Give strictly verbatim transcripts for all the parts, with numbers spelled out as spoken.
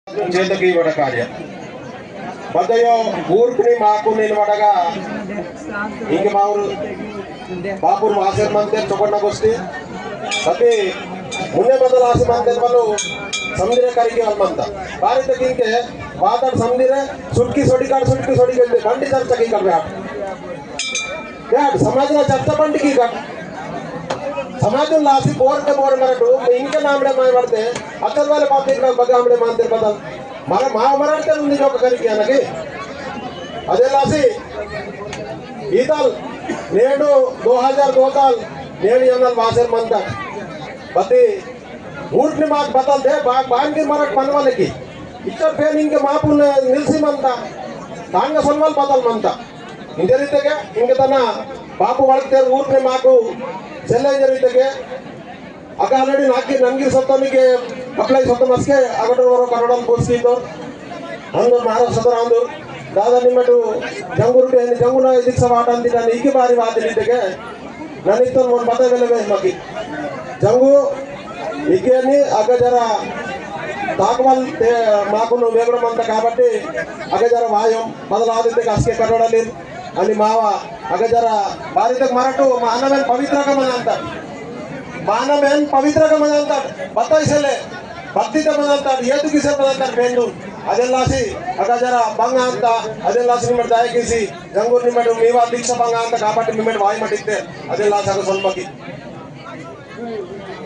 चेतकी वडकार्य बदयो ऊर्पनी माकु निन वडगा इंके माउर बापुर मासेर मंतेर चोकन्ना गोष्ठी अति मुन्ने बदल आसी मंतेर बलो समदिरे करिके वाल मंता। बारी तक इंके बातड़ समदिरे सुटकी सोड़ी काट सुटकी सोड़ी के बंडी चर्चा की कर रहा। क्या समाज ना चर्चा बंडी की कर समाज लासी बोर के बोर मरटू इंके नामड़े माय वरते अचल वाले पापी का बगा हमड़े मानते बदल मारा मा मराठीतल उंदी जोक करी किया नगे। अदे लासी ईतल नेडू दो हजार दो तल नेडू यनल वासेर मंता। बती ऊर्टने माक बतल दे बा-, बानगी मरट मनवाले की इच्छा पेन इंके मापुन निल्सी मंता। तांग सोनवाल बतल मंता। इंजरितगे इंके तना बापु वड़कतेर ऊर्टने माकु सेल्ले इंजरितगे अगा already नाकी नंगी सत्तोनिके apply सत्तो मस्के अगटो वरो करोड़ल पोस्की तो अंदर महाराष्ट्र सदर अंदर दादा निमटू जंगुर के जंगुना दीक्षा वाटान दिना इके बारी बात लीतेगे ननितन मन बता वेले वे मकी जंगु इके नि अगा जरा ताकवाल ते माकुनु वेगड़ मंता काबट्टी अगा जरा वायम बदलादिते अस्के करोड़लिन अनि मावा अगा जरा बारी तक मरटू मानवेन पवित्र का मनांता। मानवेन पवित्र का मनांता। बताई सेले भक्ति का मनांता। ये तो किसे मनांता पेंडू अदेलासी अगा जरा बंगा अंता। अदेलासी निमट दाय किसी जंगूर निमट मीवा दीक्षा बंगा अंता काबट्टी निमट वाई मटिते अदेलासी अगा सोलमकी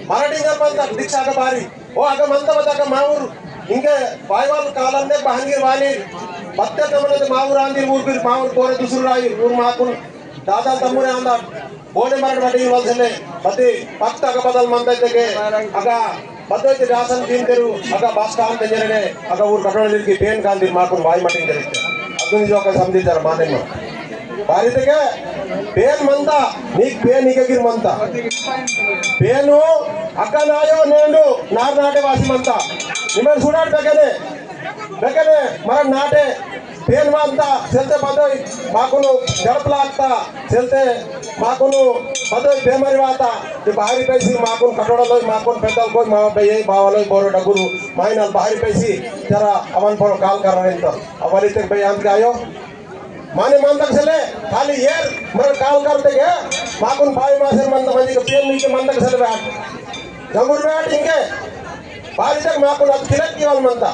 मराठी का मंता दीक्षा का बारी ओ अगा मंता बता का माउर इंके बाईवाल कालम ने बहंगीर वाली बत्ते तमने माउर आंदी ऊर फिर माउर कोरे दूसर राई ऊर माकुन दादा तमुरे आंदा बोले मरण बड़ी वाल से ले बती पत्ता का बदल मंता इतके अगा बदल इतके रासन दिन तेरु अगा बस काम ते जरने अगा ऊर कटोले की पेन कांदी माकुन वाई मटिंग जरते अदुन जो का समझी जरा माने में बारी तक पेन मंता नीक पेन इके गिर मंता पेन हो अक्का नायो नेंडू नार नाटे वासी मंता निमन सुनार बेकने बेकने मरण नाटे पेन मंता सेलते बदोई माकुनु जड़प लागता सेलते माकुनु बदोई बेमारी वाता ये बाहरी पैसी माकुन कटोड़ा लोई माकुन पेदल कोई मावा बेये बावा लोई बोरो डगुरु माइनल बाहरी पैसी जरा अवन पोरो काल कर रहे तो अवली तक बे अंत आयो माने मंतक सेले खाली येर मर काल करते के माकुन पाई मासेर मंत मंजी के पेन नीचे मंतक सेले बैठ जंगुर बैठ इंके बारी तक माकुन अद किलक कीवाल मंता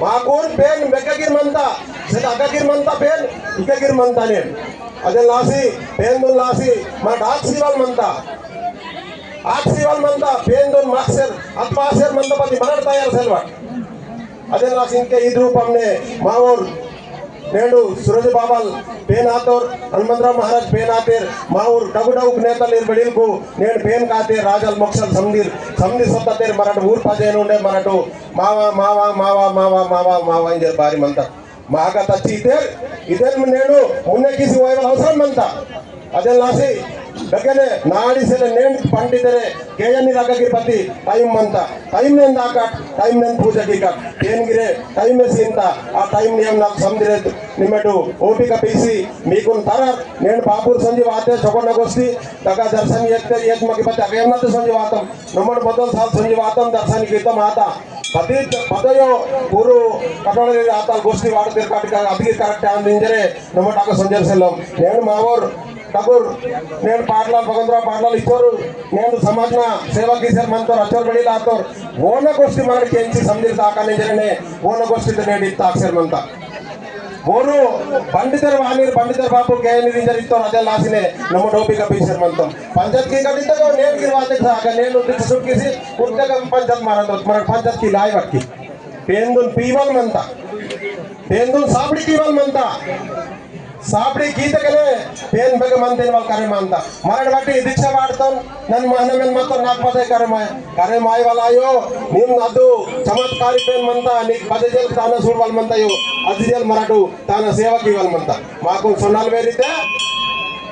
माकुन पेन बेका गिर मंता सेले अका गिर मंता पेन इका गिर मंता ने अदे लासी पेन दुन लासी मा डाक सीवाल मंता आक सीवाल मंता पेन दुन माक्सेर अत पासेर मंता पति मरड़ तयार सेलवा अदेन लासिन के ईद रूपम ने मावोर नेंडु सूरज बाबाल पेन आतोर हनुमंतराव महाराज पेन आतेर मावोर डगु डगुक नेतल इरबड़िल को नेंड पेन काते राजल मोक्षल समदीर समदीर सत्तातेर मराठ ऊर पाजे नुंडे मराठो मावा मावा मावा मावा मावा मावा इंजर बारी मंता मागा तच्ची इतेर इतेर नेंडु मुन्ने किसी वायवल अवसरम मंता अदेन लासी बगेने नाड़ी सेले नेन पंडितरे केयनी रगगिर पति टाइम मंता टाइम नेन दाका टाइम नेन पूजा की का तेन गिरे टाइम में सीनता आ टाइम नियम ना समझरे निमेटु ओपी का पीसी मीकुन तरर नेन बापुर संजीव आते चोकोना गोष्ठी तका दर्शन येते येत मकी पति अगेम ना तो संजीव आतम नमन बदल साल संजीव आतम दर्शन कीतम आता पति पदयो गुरु कटोले आतल गोष्ठी वाड़ तेर काट का अभी करेक्ट टाइम इंजरे नमन टाका संजय सेलम नेन मावर ठाकुर नेन पाटलाल भगवंतराव पाटलाल इच्चोर नेन समाजना सेवा कीसेर मंतोर अच्चोर बड़ी लातोर ओना गोष्ठी मन केंची समझिर ताका ने जरने ओना गोष्ठी ते नेन इत्ता अक्षर मंता बोरो पंडितर वानीर पंडितर बापु केनिर इंजर इत्तोर अदे लासिने नमो डोबी का पीसेर मंतोम पंचायत की कटी तक नेन की बात था अगर नेन उद्देश्य सुट किसी उत्तक पंचायत मारा तो मर पंचायत की लाई वक्की पेंदुन पीवल मंता पेंदुन सापड़ी पीवल मंता सापड़ी कीतकने पेन बग मंतेन वाल करे मानता। मरण वाटी दीक्षा वाटतन नन महनमेन मत नाक पते करे माय करे माय वाला आयो। निम अदु चमत्कारी पेन मंता निक पदे जेल ताना सूर वाल मंता यो। अदि जेल मराठू ताना सेवा की वाल मंता। माकुन सोनल वेरी ते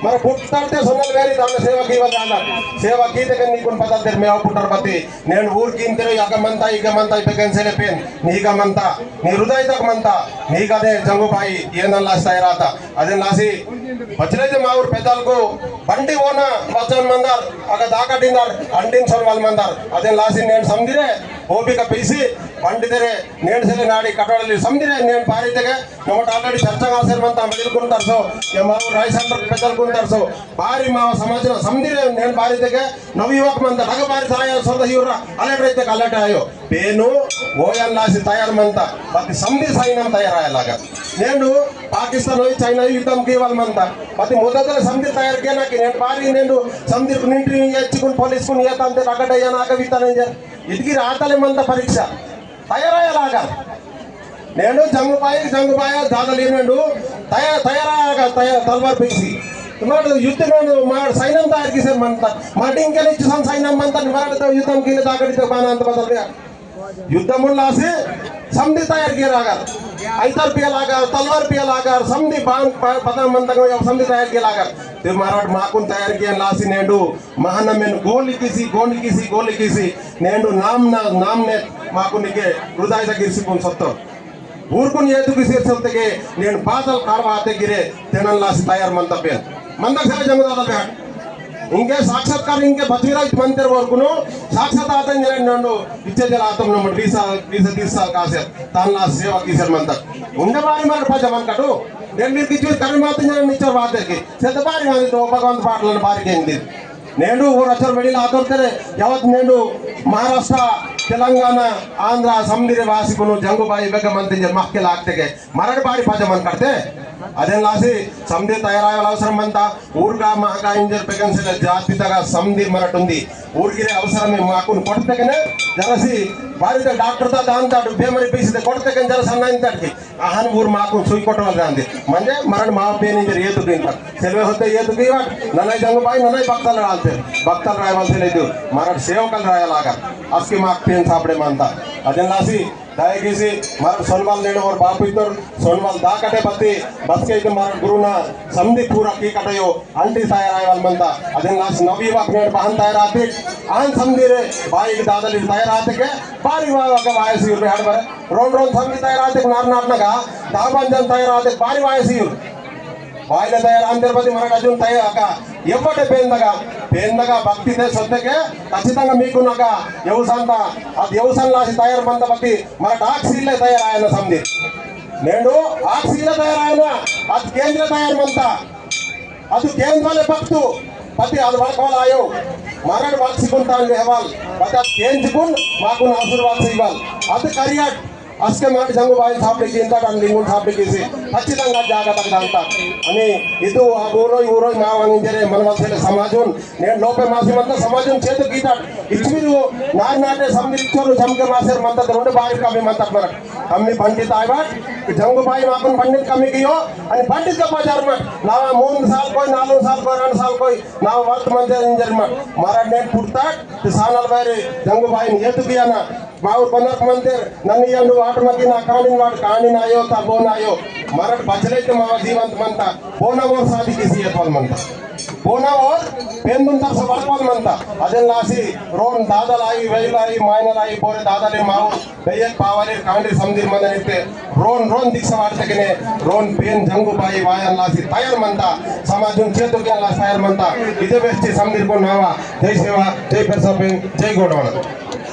मर पुट्टरते सोनल वेरी ताना सेवा की वाल जाना। सेवा कीतकने निकुन पता तेर मेवा पुट्टर पति नेन ऊर किंतरे अग मंता इग मंता इपे कैंसले पेन नीगा मंता नी हृदय तक मंता नीगा दे जंगो भाई ये नन लास्ता राता अदे लासी बचले जे माउर पेदल को बंडी वोना वचन मंदर, अगा दाका डिंदर, अंडिन सोनवाल मंदर। अदेन लासी नेन समदिरे, ओपिका पीसी, बंडी तेरे, नेन सेले नाडी कटोड़ली समदिरे, नेन पारी तेगे, नमट already चर्चा आसेर मंता, मिडिल कुन तरसो, ये माउर राय सेंटर पेदल कुन तरसो, बारी माव समाज समदिरे, नेन बारी तेगे, नवयुवक मंता, अगा बारी साया सोदा हिउरा, अलग रहते अलग आयो। पेनु, वोयन लासी तयार मंता, बाकी समदी सैनम तयार आया लागा। नेनु, पाकिस्तान होई चाइना युद्धम केवल मंता, बाकी मोदतल समदी तयार केना कि नेनु बारी नेनु समदी कुन इंटरव्यू ये चिकुन पुलिस कुन ये तंते रगड़ या नाग वित्ता नहीं जर। इतकी रातले मंता परीक्षा। तयार आया लागा। नेनु जंगुबाई, जंगुबाई दादली नेनु तया-, तयार आया, तया-, तलवार पीसी। तुम्हारे युद्ध नेनु मार सैनम तयार किसे मंता। मार डिंके ने चुसन सैनम मंता, मार तो युद्धम के लिए ताकत तो बाना अंत बदल गया। युद्धम लासी समदी तयार किया लागा। ऐतर पिया लागा, तलवार पिया लागा, समदी बान प-, पता मंता को या समदी तयार किया लागा। ते माराट माकुन तयार किया लासी नेनु महानमेन गोली किसी, गोली किसी, गोली किसी। नेनु नाम ना, नाम ने माकुन के हृदय तक गिरसी कुन सत्तर। ऊरकुन येतु किसी सत्ते के नेन बादल कारवा आते गिरे तेनन लासी तयार मंता पेन। मंता सेले जंगु दादा बेहाट। इंके साक्षात्कार इंके बचीरा इत मंतेर वरकुनु साक्षात आते नेन नन्नु इच्छे जला आतम नमट बीस साल, बीस तीस साल कासे तान लासी सेवा किसेर मंता। उंडे बारी मर पजा मन कटो। नेन मीर किचु करी माते नेन निचर बाते के। सेते बारी माते तो भगवान पाटलन बारी के इंदिर। नेंडु ओर अचर वेड़ी लातोर तेरे, यावत नेंडु महाराष्ट्र, तेलंगाना, आंध्र, समदिरे वासी कुनु जंगुबाई बेग मंते जे मक्के लागते के, मरड़ बारी पजा मन करते। अदेन लासी समदी तयार आया वाला अवसर मंता, ऊरगा महगा इंजर बेगन से जाति तगा समदी मरट उंदी। ऊरगिरे अवसर में माकुन कोटते के ने, जरासी बारी ते डॉक्टर ता दान ता बेमरी पीसी ते कोटते के जरासी अन्ना इंतट की। अहन ऊर माकुन सुई कोटवल रांदे। म्हणजे मरण माव पेन इंजर येतु दिन तक। सेलवे होते येतु की वाट, ननाई जंगुबाई, ननाई बक्तल रालते। बक्तल रायवल से लेदु, मरण सेवकल राया लागा। अस्के माक पेन सापड़े मानता। अदेन लासी, दयगीसी, मरण सोनवाल नेड़ ओर बापु इतर, सोनवाल दा कटे बत्ती, बसके इतर मरण गुरुना, समदी पूरा की कटयो, अंटी साय रायवल मंता। अदेन लासी नवी वाक नेड़ बहन ताय राती, आन समदी रे, बाई की दादली ताय राती के, बारी वाय वाक वाय सी उर्बे हट बरे। रोन रोन समदी तयार आते नार नार नगा, दाबन जन तयार आते बारी वाय सीयुर। वायले तयार अंदर बदी मरट अजुन तयार आका, एव्वटे पेंदगा, पेंदगा भक्ति ते सत्य के, खचितंगा मीकु नगा, यवसंता, अद यवसन लासी तयार मंता बदी, मरट आक्सीले तयार आयना समदी। नेंडु आक्सीले तयार आयना, अद केंद्र तयार मंता। अदु केंद्र वाले भक्तु, पति अदु वड़कवाल आयो, मरण वाक्सिकुन तान वेहवाल, पति अदु केंद्रकुन माकुन आशीर्वाद सीवाल, अदु करियाट, अस्के माट जंगुबाई सापड़े की इंता डान लिंगुन सापड़े की सी, खचितंगा जागा तक डालता। अनि इदु आ ऊरोई, ऊरोई मावांग इंजरे मनवल सेले समाजुन, ने लोपे मासी मंता समाजुन चेतु गीता, इचमिरु नार नाटे समदिर इचोरु समके मासेर मंता दरोंडे बारी कमी मंता मरट। कमी पंडित आयवाट, जंगुबाई माकुन पंडित कमी कियो, अनि पंडित का बाजार में, नावा मूंद साल कोई, नालुंग साल कोई, रंड साल कोई, नावा वर्त मंदिर इंजर में, मरट ने पुरताट, ते सानल बारे, जंगुबाई ने येतु किया ना, बाउर बनक मंदिर, नन्नी यंडु वाट मकी ना, कानिन वाट, कानिन आयो, ता बोन आयो, मरट बचले ते मावा जीवंत मंता, बोना वोर शादी किसी ये पल मंता। बोना वोर पेंदुन तर सबर पल मंता। अदेन लासी, रोन दादा लाई, वैलाई, मायना लाई, बोरे दादा ले माउर, बेयक पावरे कांडी समदिर मंदन इत्ते, रोन रोन दीक्षा वार्ते केने, रोन पेन जंगुबाई वायन लासी तयार मंता, समाजुन चेतु के लासी तयार मंता, इदे बेस्टी समदिर को नावा, जय सेवा, जय पेरसा पेन, जय गोंडवाना।